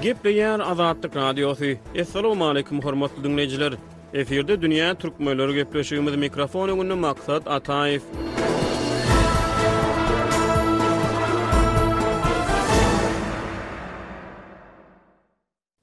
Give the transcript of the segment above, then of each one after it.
Gepleýär Azatlyk Radiosy. Assalamualaikum hormatly diňleýjiler. Efirde dünýä türkmenleri gepleşigimiz mikrofon öňünde Maksat Ataýew.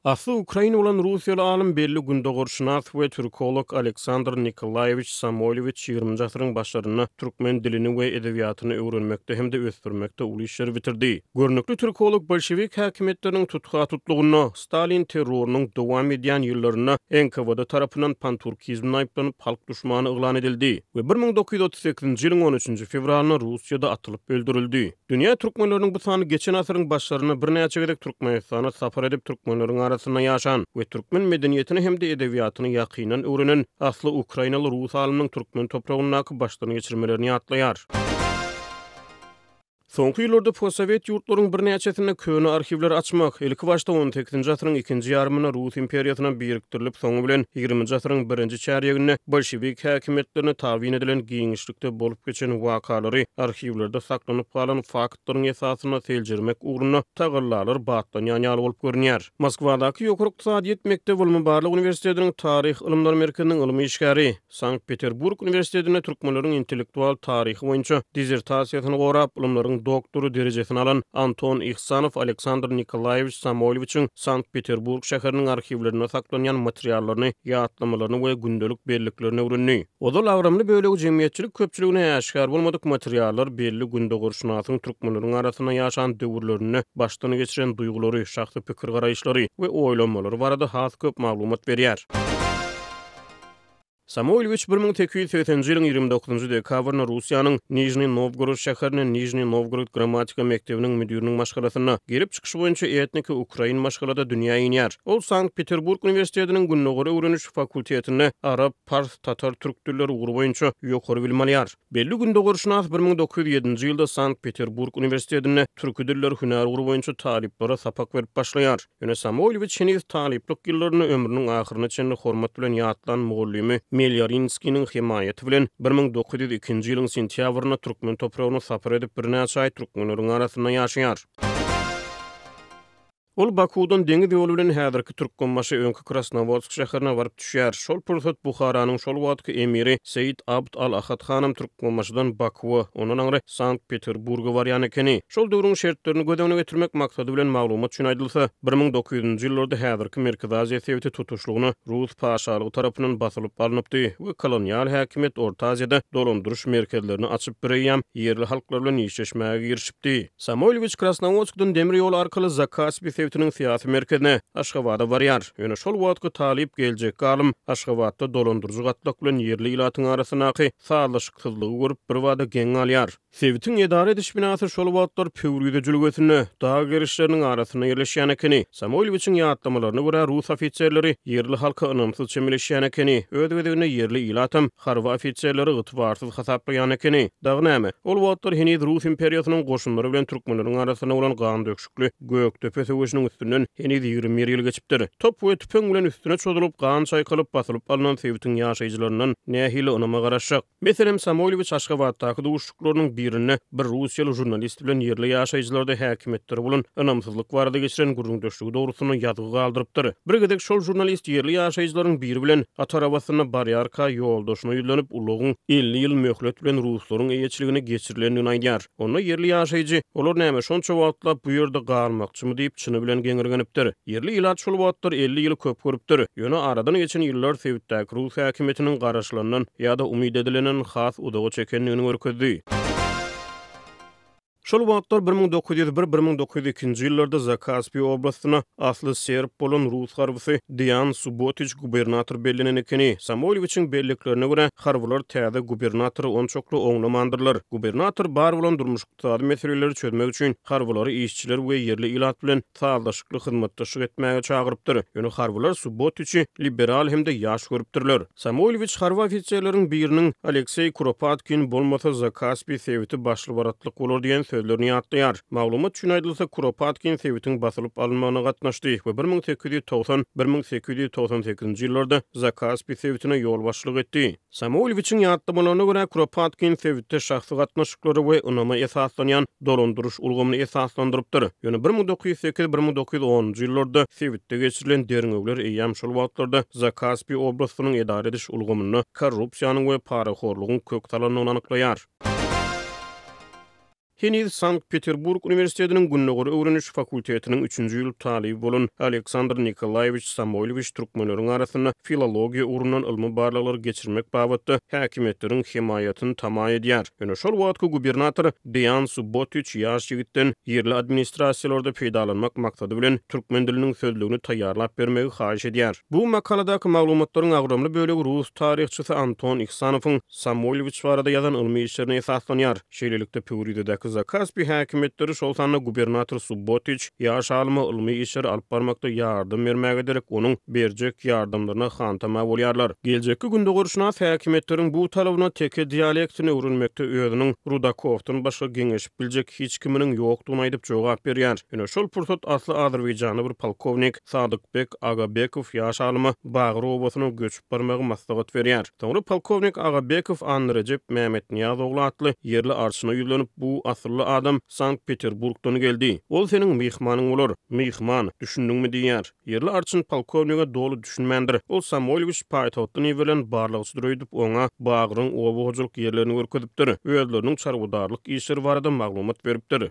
Asly ukrain bolan russiýaly alym, belli gündogarşynas we türkolog Aleksandr Nikolaýewiç Samoýlowiç ýigriminji asyryň başlarynda türkmen dilini we edebiýatyny öwrenmekde hem-de ösdürmekde uly işleri bitirdi. Görnükli türkolog bolşewik häkimiýetleriniň tutha-tutlugynda, Stalin terrorynyň dowam edýän ýyllarynda NKWD tarapyndan panturkizmde aýyplanyp, halk duşmany yglan edildi we 1938-nji ýylyň on üçünji fewralynda Russiýada atylyp öldürildi. Dünýä türkmenleriniň bu sany geçen asyryň başlarynda birnäçe gezek Türkmenistana sapar edip türkmenleriň arasynda ýaşan we türkmen medeniýetini hem-de edebiýatyny ýakyndan öwrenen asly ukrainaly rus alymynyň türkmen topragyndaky başdan geçirmelerini ýatlaýar. Soňky ýyllarda postsowet ýurtlaryň birnäçesinde köne arhiwleri açmak, ilkibaşda on sekizinji asyryň ikinji ýarymynda Rus imperiýasyna birikdirilip, soňy bilen ýigriminji asyryň birinji çärýeginde bolşewik häkimiýetlerine tabyn edilen giňişlikde bolup geçen wakalary arhiwlerde saklanyp galan faktlaryň esasynda seljermek ugrunda tagallalar batlanýan ýaly bolup görünýär. Moskwadaky Ýokary ykdysadyýet mekdep ylmy-barlag uniwersitetiniň Taryh ylymlary merkeziniň ylmy işgäri, Sankt-Peterburg uniwersitetinde türkmenleriň intellektual taryhy boýunça dizertasiýasyny gorap, ylymlaryň doktory derejesini alan Anton Ihsanow Aleksandr Nikolaýewiç Samoýlowiçiň Sankt-Peterburg şäheriniň arhiwlerinde saklanýan materiallaryny, ýatlamalaryny we gündelik belliklerini öwrendi. Ozal agramly bölegi jemgyýetçilik köpçüligine äşgär bolmadyk materiallar belli gündogarşynasyň türkmenleriň arasynda ýaşan döwürlerinde başdan geçiren duýgulary, şahsy pikir-garaýyşlary we oýlanmalary barada has köp maglumat berýär. Samoýlowiç 1880-nji ýylyň 29-njy dekabrynda Russiýanyň Nižniý Nowgorod şäherinde Nižniý Nowgorod grammatika mekdebiniň müdiriniň maşgalasynda, gelip çykyşy boýunça etniki ukrain maşgalada dünýä inýär. Ol Sankt-Peterburg uniwersitetiniň Gündogary öwreniş fakultetinde arap, pars, tatar, türk dilleri ugry boýunça ýokary bilim alýar. Belli gündogarşynas 1907-nji ýylda Sankt-Peterburg uniwersitetinde türki diller hünär ugry boýunça talyplara sapak berip başlaýar. Ýöne Samoýlowiç heniz talyplyk ýyllarynda ömrüniň ahyryna çenli hormat bilen ýatlan mugallymy Melýarinskiniň hemaýaty bilen 1902-nji ýylyň sentýabrynda türkmen topragyna sapar edip birnäçe aý türkmenleriň arasynda ýaşaýar. Ol Bakuwdan deňiz ýoly bilen häzirki Türkmenbaşy, öňki Krasnowodsk şäherine baryp düşýär. Şol pursat Buharanyň şol wagtky emiri Seýit Abd al-Ahad hanam Türkmenbaşydan Bakuwa, ondan aňry Sankt-Peterburga barýan ekeni. Şol döwrüň şertlerini göz öňüne getirmek maksady bilen maglumat üçin aýdylsa, 1900-nji ýyllarda häzirki Merkezi Aziýa sebiti tutuşlygyna rus paşalygy tarapyndan basylyp alnypdy we kolonial häkimiýet Orta Aziýada dolandyryş merkezlerini açyp bireýýäm ýerli halklar bilen işleşmäge girişipdi. Samoýlowiç Krasnowodskdan demir ýol arkaly Zakaspi sebitiniň syýasy merkezine, Aşgabada barýar. Ýöne şol wagtky talyp geljekki alym Aşgabatda dolandyryjy gatlak bilen ýerli ilatyň arasyndaky sazlaşyksyzlygy görüp, birbada geň galýar. Sebitiň edara ediş binasy şol wagtlar Pöwrize jülgesinde, dag gerişleriniň arasynda ýerleşýän ekeni. Samoýlowiçiň ýatlamalaryna görä, rus ofiserleri ýerli halka ynamsyz çemeleşýän ekeni. Öz gezeginde ýerli ilatam harby ofiserleri ygtybarsyz hasaplaýan ekeni. Dagy näme, ol wagtlar heniz Rus imperiýasynyň goşunlary bilen türkmenleriň arasynda bolan gandöküşikli Gökdepe söweşiniň üstünden heniz 21 ýyl geçipdir. Top we tüpeň bilen üstüne çozulyp, gan çaýkalyp, basylyp alnan sebitiň ýaşaýjylaryndan nähili ynama garaşjak? Meselem, Samoýlowiç Aşgabatdaky duşuşyklarynyň birinde bir russiýaly žurnalist bilen ýerli ýaşaýjylarda häkimiýetlere bolan ynamsyzlyk barada geçiren gürrüňdeşligi dogrusynda ýazgy galdyrypdyr. Bir gezek şol žurnalist ýerli ýaşaýjylaryň biri bilen at arabasynda barýarka ýoldaşyna ýüzlenip, ulagyň 50 ýyl möhlet bilen ruslaryň eýeçiligine geçirilendigini aýdýar. Onda ýerli ýaşaýjy, Olar näme, şonça wagtlap bu ýerde galmakçymy diýip, çyny bilen geňirgenipdir. Ýerli ilat şol wagtlar 50 ýyly köp görüpdir. Ýöne aradan geçen ýyllar sebitdäki rus häkimiýetiniň garaşylandan ýa-da umyt edilenden has uzaga çekendigini görkezdi. Şol wagtlar 1901, 1902-nji ýyllarda Zakaspi oblastyna asly serb bolan rus harbysy Deýan Subotiç gubernator bellenen ekeni. Samoýlowiçiň belliklerine görä, harbylar täze gubernatory onçakly oňlamandyrlar. Gubernator bar bolan durmuş-ykdysady meseleleri çözmek üçin harbylary işçiler we ýerli ilat bilen sazlaşykly hyzmatdaşlyk etmäge çagyrypdyr. Ýöne harbylar Subotiçi liberal hem-de ýaş görüpdirler. Samoýlowiç harby ofiserleriň biriniň Alekseý Kuropatkin bolmasa Zakaspi sebiti başly-baratlyk bolar diýen sözüni. sözlerini ýatlaýar. Maglumat üçin aýdylsa, Kuropatkin sebitiň basylyp alynmagyna gatnaşdy we 1890, 1898-nji ýyllarda Zakaspi sebitine ýolbaşçylyk etdi. Samoýlowiçiň ýatlamalaryna görä, Kuropatkin sebitde şahsy gatnaşyklara we ynama esaslanýan dolandyryş ulgamyny esaslandyrypdyr. Ýöne 1908, 1910-njy ýyllarda sebitde geçirilen derňewler eýýäm şol wagtlarda Zakaspi oblastynyň edara ediş ulgamynda korrupsiýanyň we parahorlugyň kök salandygyny anyklaýar. Heniz Sankt-Peterburg uniwersitetiniň Gündogary öwreniş fakultetiniň üçünji ýyl talyby bolan Aleksandr Nikolaýewiç Samoýlowiç türkmenleriň arasynda filologiýa ugrundan ylmy barlaglary geçirmek babatda häkimiýetleriň hemaýatyny tama edýär. Ýöne şol wagtky gubernator Deýan Subbotiç ýaş ýigitden ýerli administrasiýalarda peýdalanmak maksady bilen türkmen diliniň sözlügini taýýarlap bermegi haýyş edýär. Bu makaladaky maglumatlaryň agramly bölegi rus taryhçysy Anton Ihsanowyň Samoýlowiç barada ýazan ylmy işlerine esaslanýar. Şeýlelikde, Pöwrizedäki Zakaspi häkimiýetleri, şol sanda gubernator Subbotiç ýaş alyma ylmy işleri alyp barmakda ýardam bermäge derek onuň berjek ýardamlaryna hantama bolýarlar. Geljekki gündogarşynas häkimiýetleriň bu talabyna teke dialektini öwrenmekde özüniň Rudakowdan başga geňeşip biljek hiç kiminiň ýokdugyny aýdyp jogap berýär. Ýöne şol pursat asly azerbaýjanly bir polkownik Sadykbek Agabekow ýaş alyma Bagyr obasyna göçüp barmagy maslahat berýär. Soňra polkownik Agabekow Annarejep Mämetnyýaz ogly atly ýerli arçyna ýüzlenip, Bu asylly adam Sankt-Peterburgdan geldi. Ol seniň myhmanyň bolar. Myhman, düşündiňmi diýýär. Ýerli arçyn polkownige doly düşünmändir. Ol Samoýlowiç paýtagtdan iberilen barlagçydyr öýdüp, oňa Bagryň oba hojalyk ýerlerini görkezipdir, özleriniň çarwadarlyk işleri barada maglumat beripdir.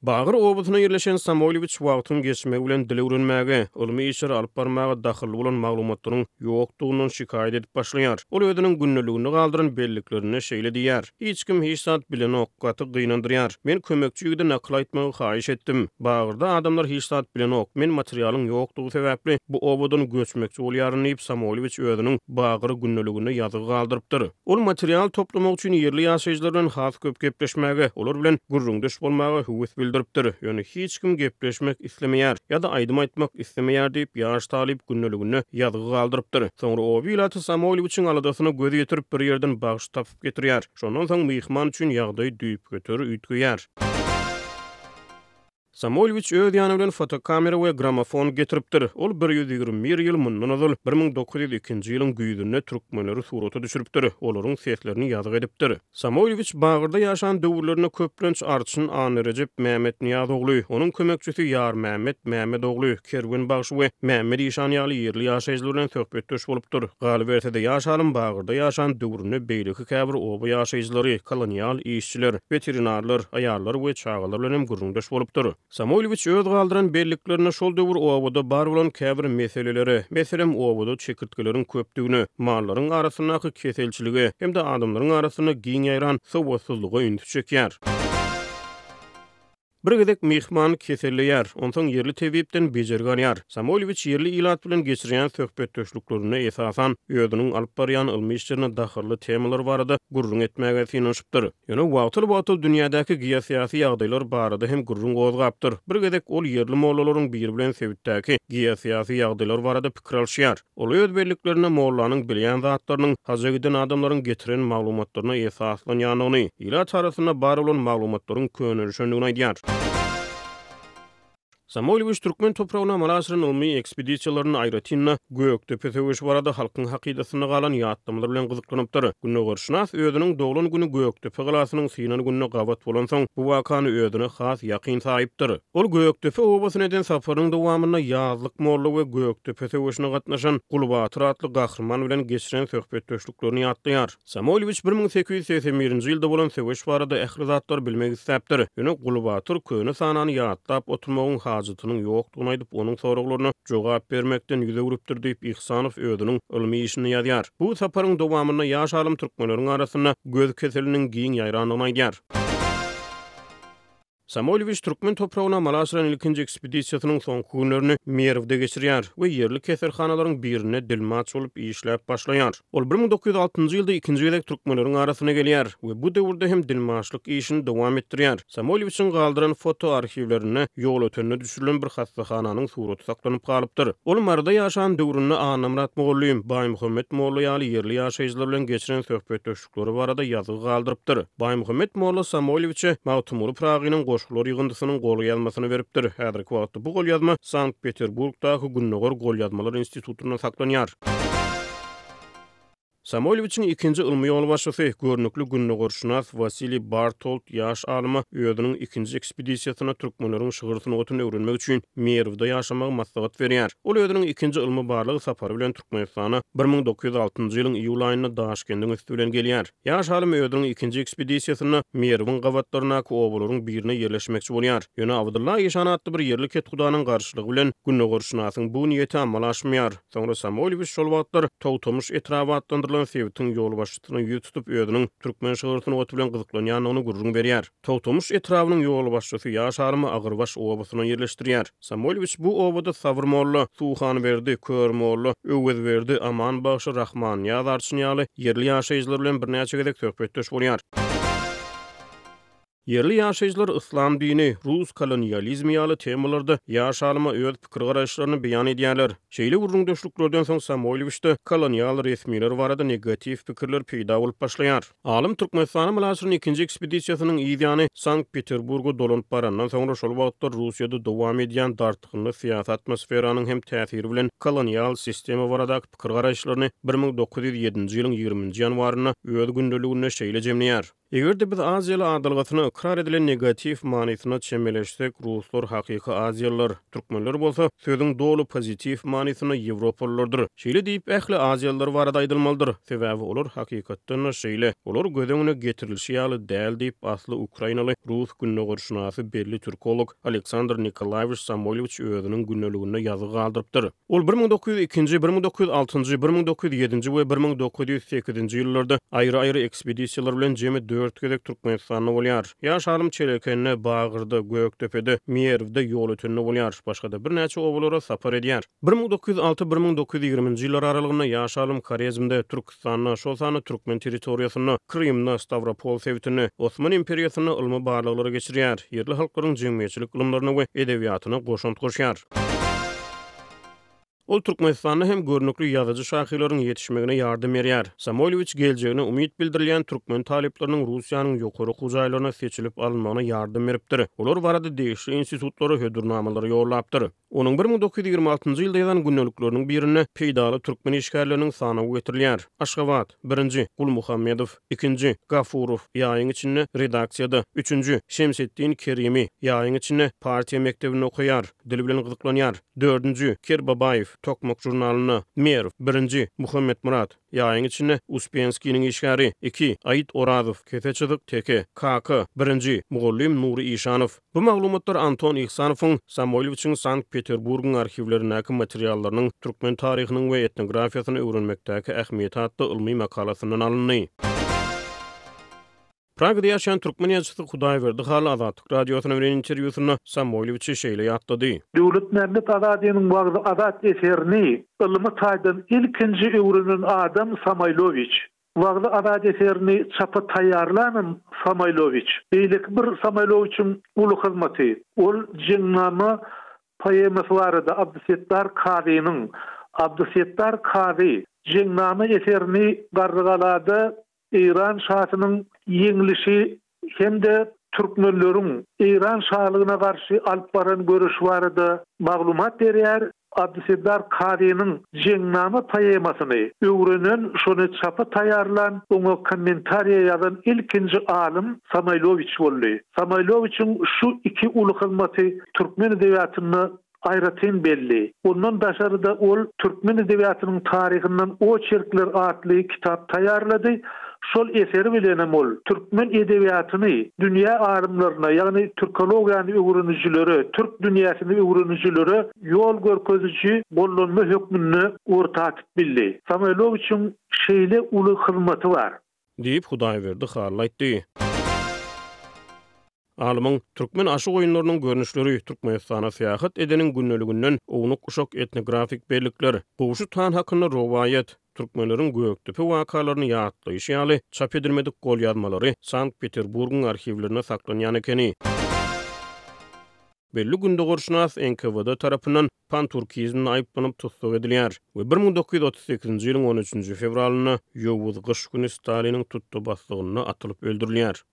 Bagyr obasynda ýerleşen Samoýlowiç wagtyň geçmegi bilen dil öwrenmäge, ylmy işleri alyp barmaga dahylly bolan maglumatlaryň ýokdugyndan şikaýat edip başlaýar. Ol özüniň gündeliginde galdyran belliklerinde şeýle diýýär, Hiç kim hiç zat bilenok, gaty gynandyrýar. Men kömekçi ýigide nakyl aýtmagy haýyş etdim. Bagyrda adamlar hiç zat bilenok. Men materialyň ýokdugy sebäpli bu obadan göçmekçi bolýaryn diýip, Samoýlowiç özüniň Bagyr gündeliginde ýazgy galdyrypdyr. Ol material toplamak üçin ýerli ýaşaýjylar bilen has köp gepleşmäge, olar bilen gürrüňdeş bolmaga höwes bildiripdir. Ýöne hiç kim gepleşmek islemeýär ýa-da aýdym aýtmak islemeýär diýip, ýaş talyp gündeliginde ýazgy galdyrypdyr. Soňra oba ilaty Samoýlowiçiň aladasyna göz ýetirip, bir ýerden bagşy tapyp getirýär. Şondan soň myhman üçin ýagdaý düýpgöter üýtgeýär. Samoýlowiç öz ýany bilen fotokamera we gramofon getiripdir. Ol 121 ýyl mundan ozal, 1902-nji ýylyň güýzünde türkmenleri surata düşüripdir, olaryň seslerini ýazgy edipdir. Samoýlowiç Bagyrda ýaşan döwürlerinde köplenç arçyn Annarejep Mämmetnyýaz ogly, onuň kömekçisi Ýarmämmet Mämmet ogly, Kerwen bagşy we Mämmet işan ýaly ýerli ýaşaýjylar bilen söhbetdeş bolupdyr. Galyberse-de, ýaş alym Bagyrda ýaşan döwründe beýleki käbir oba ýaşaýjylary, kolonial işçiler, weterinarlar, aýallar we çagalar bilen hem gürrüňdeş bolupdyr. Samoýlowiç öz galdyran belliklerinde şol döwür obada bar bolan käbir meselelere, meselem, obada çekirtgeleriň köpdügine, mallaryň arasyndaky keselçilige hem-de adamlaryň arasynda giň ýaýran sowatsyzlyga ünsi çekýär. Bir gezek myhman keselleýär, onsoň ýerli tebipden bejergi alýar. Samoýlowiç ýerli ilat bilen geçirýän söhbetdeşliklerinde, esasan, özüniň alyp barýan ylmy işlerine dahylly temalar barada gürrüň etmäge synanyşypdyr. Ýöne wagtal-wagtal dünýädäki geosyýasy ýagdaýlar barada hem gürrüň gozgapdyr. Bir gezek ol ýerli mollalaryň biri bilen sebitdäki geosyýasy ýagdaýlar barada pikir alyşýar. Ol öz belliklerinde mollanyň bilýän zatlarynyň haja giden adamlaryň getiren maglumatlaryna esaslanýandygyny, ilat arasynda bar bolan maglumatlaryň könelişendigini aýdýar. Samoýlowiç türkmen topragyna amala aşyran ylmy ekspedisiýalarynda aýratyn-da Gökdepe söweşi barada halkyň hakydasynda galan ýatlamalar bilen gyzyklanypdyr. Gündogarşynas özüniň doglan güni Gökdepe galasynyň synan gününe gabat bolansoň, bu wakany özüne has ýakyn saýypdyr. Ol Gökdepe obasyna eden saparynyň dowamynda Ýazlyk molla we Gökdepe söweşine gatnaşan Gulbatyr atly gahryman bilen geçiren söhbetdeşliklerini ýatlaýar. Samoýlowiç 1881-nji ýylda bolan söweş barada ähli zatlary bilmek isläpdir. Ýöne Gulbatyr köne sanany ýatlap oturmagyň hajatynyň ýokdugyny aýdyp, onuň soraglaryna jogap bermekden ýüz öwrüpdir diýip, Ihsanow özüniň ylmy işinde ýazýar. Bu saparyň dowamynda ýaş alym türkmenleriň arasynda göz keseliniň giň ýaýrandygyny aýdýar. Samoýlowiç türkmen topragyna amala aşyran ilkinji ekspedisiýasynyň soňky günlerini Merwde geçirýär we ýerli keselhanalaryň birinde dilmaç bolup işläp başlaýar. Ol 1906-njy ýylda ikinji gezek türkmenleriň arasyna gelýär we bu döwürde hem dilmaçlyk işini dowam etdirýär. Samoýlowiçiň galdyran foto arhiwlerinde Ýolötende düşürilen bir hassahananyň suraty saklanyp galypdyr. Ol Maryda ýaşan döwründe Annamyrat mugallym, Baýmuhammet molla ýaly ýerli ýaşaýjylar bilen geçiren söhbetdeşlikleri barada ýazgy galdyrypdyr. Baýmuhammet molla Samoýlowiçe Magtymguly Pyragynyň goşgular ýygyndysynyň golýazmasyny beripdir. Häzirki wagtda bu golýazma Sankt-Peterburgdaky Gündogar golýazmalar institutynda saklanýar. Samoýlowiçiň ikinji ylmy ýolbaşçysy, görnükli gündogarşynas Wasiliý Bartold ýaş alyma özüniň ikinji ekspedisiýasynda türkmenleriň şygyr sungatyny öwrenmek üçin Merwde ýaşamagy maslahat berýär. Ol özüniň ikinji ylmy-barlag sapary bilen Türkmenistana 1906-njy ýylyň iýul aýynda Daşkendiň üsti bilen gelýär. Ýaş alym özüniň ikinji ekspedisiýasynda Merwiň gabatlaryndaky obalaryň birine ýerleşmekçi bolýar. Ýöne Abdylla işan atly bir ýerli kethudanyň garşylygy bilen gündogarşynasyň bu niýeti amala aşmaýar. Soňra Samoýlowiç şol wagtlar Togtamyş etraby atlandyrylan sebitiň ýolbaşçysyna ýüz tutup, özüniň türkmen şygyr sungaty bilen gyzyklanýandygyny gürrüň berýär. Togtamyş etrabynyň ýolbaşçysy ýaş alymy Agyrbaş obasyna ýerleşdirýär. Samoýlowiç bu obada Sabyr molla, Suhanberdi, Kör molla, Öwezberdi, Aman bagşy, Rahmannyýaz arçyn ýaly ýerli ýaşaýjylar bilen birnäçe gezek söhbetdeş bolýar. Ýerli ýaşaýjylar yslam dini, rus kolonializmi ýaly temalarda ýaş alyma öz pikir-garaýyşlaryny beýan edýärler. Şeýle gürrüňdeşliklerden soň Samoýlowiçde kolonial resmiler barada negatiw pikirler peýda bolup başlaýar. Alym Türkmenistana Mylaçynyň ikinji ekspedisiýasynyň yz ýany Sankt-Peterburga dolanyp barandan soňra şol wagtlar Russiýada dowam edýän dartgynly syýasy atmosferanyň hem täsiri bilen kolonial sistema baradaky pikir-garaýyşlaryny 1907-nji ýylyň ýigriminji ýanwarynda öz gündeliginde şeýle jemleýär. Eger-de biz aziýaly adalgasyna ykrar edilen negatiw manysyna çemeleşsek, ruslar hakyky aziýalylar, türkmenler bolsa, sözüň doly pozitiw manysynda ýewropalylardyr. Şeýle diýip, ähli aziýalylar barada aýdylmalydyr. Sebäbi olar hakykatdan-da şeýle. Olar göz öňüne getirilişi ýaly däl diýip, asly ukrainaly rus gündogarşynasy, belli türkolog Aleksandr Nikolaýewiç Samoýlowiç özüniň gündeliginde ýazgy galdyrypdyr. Ol 1902-nji, 1906-njy, 1907-nji we 1908-nji ýyllarda aýry-aýry ekspedisiýalar bilen jemi dört gezek Türkmenistanda bolýar. Ýaş alym Çelekende, Bagyrda, Gökdepede, Merwde, Ýolötende bolýar. Başga-da birnäçe obalara sapar edýär. 1906, 1920-nji ýyllar aralygynda ýaş alym Horezmde, Türküstanda, şol sanda türkmen territoriýasynda, Krymda, Stawropol sebitinde, Osman imperiýasynda ylmy barlaglary geçirýär, ýerli halklaryň jemgyýetçilik ylymlaryna we edebiýatyna goşant goşýar. Ol Türkmenistanda hem görnükli ýazyjy-şahyrlaryň ýetişmegine ýardam berýär. Samoýlowiç geljegine umyt bildirilýän türkmen talyplarynyň Russiýanyň ýokary okuw jaýlaryna seçilip alynmagyna ýardam beripdir. Olar barada degişli institutlara hödürnamalary ýollapdyr. Onuň 1926-njy ýylda ýazan gündelikleriniň birinde peýdaly türkmen işgärleriniň sanawy getirilýär. Aşgabat, birinji, Gulmuhammedow, ikinji, Gafurow, ýaýyň içinde, redaksiýada, üçünji, Şemsetdin Kerimi, ýaýyň içinde, partiýa mekdebinde okaýar. Dil bilen gyzyklanýar. Dördünji, Kerbabaýew, Tokmak žurnalynda, Merw, birinji, Muhammetmyrat, Ýaýyň içinde, Uspenskiniň işgäri, iki, Aýyt Orazow, Kese çyzyk, Teke, Kaka, birinji, mugallym Nury Işanow. Bu maglumatlar Anton Ihsanowyň Samoýlowiçiň Sankt-Peterburgyň arhiwlerindäki materiallarynyň türkmen taryhynyň we etnografiýasyny öwrenmekdäki ähmiýeti atly ylmy makalasyndan alyndy. Pragada ýaşaýan türkmen ýazyjysy Hudaýberdi Hally Azatlyk Radiosyna beren interwýusynda Samoýlowiçi şeýle ýatlady. Döwletmämmet Azadynyň Wagzy-Azat eserini ylmy taýdan ilkinji öwrenen adam Samoýlowiç. Wagzy-Azat eserini çapa taýýarlanam Samoýlowiç. Beýleki bir Samoýlowiçiň uly hyzmaty, ol Jeňnama poemasy barada Abdysetdar Kazynyň, Abdysetdar Kazy, Jeňnama eserini Garrygalada Eýran şasynyň ýeňlişi hem-de türkmenleriň Eýran şalygyna garşy alyp baran göreşi barada maglumat berýär. Abdyseddar Kazynyň Jeňnama poemasyny öwrenen, şony çapa taýýarlan, oňa kommentariýa ýazan ilkinji alym Samoýlowiç boldy. Samoýlowiçiň şu iki uly hyzmaty türkmen edebiýatynda aýratyn belli. Ondan daşary-da ol Türkmen edebiýatynyň taryhyndan oçerkler atly kitap taýýarlady. Şol eseri bilenem ol türkmen edebiýatyny dünýä alymlaryna, ýagny türkologiýany öwrenijilere, türk dünýäsini öwrenijilere ýol görkeziji gollanma hökmünde orta atyp bildi. Samoýlowiçiň şeýle uly hyzmaty bar. Diýip, Hudaýberdi Hally aýtdy. Alymyň Türkmen aşyk oýunlarynyň görnüşleri, Türkmenistana syýahat edeniň gündeliginden ownuk-uşak etnografik bellikler, Gowşut han hakynda rowaýat, Türkmenleriň Gökdepe wakalaryny ýatlaýşy ýaly çap edilmedik golýazmalary Sankt-Peterburgyň arhiwlerinde saklanýan ekeni. Belli gündogarşynas NKWD tarapyndan panturkizmde aýyplanyp tussag edilýär we 1938-nji ýylyň on üçünji fewralynda ýowuz gyş güni Staliniň tutda-baslygynda atylyp öldürilýär.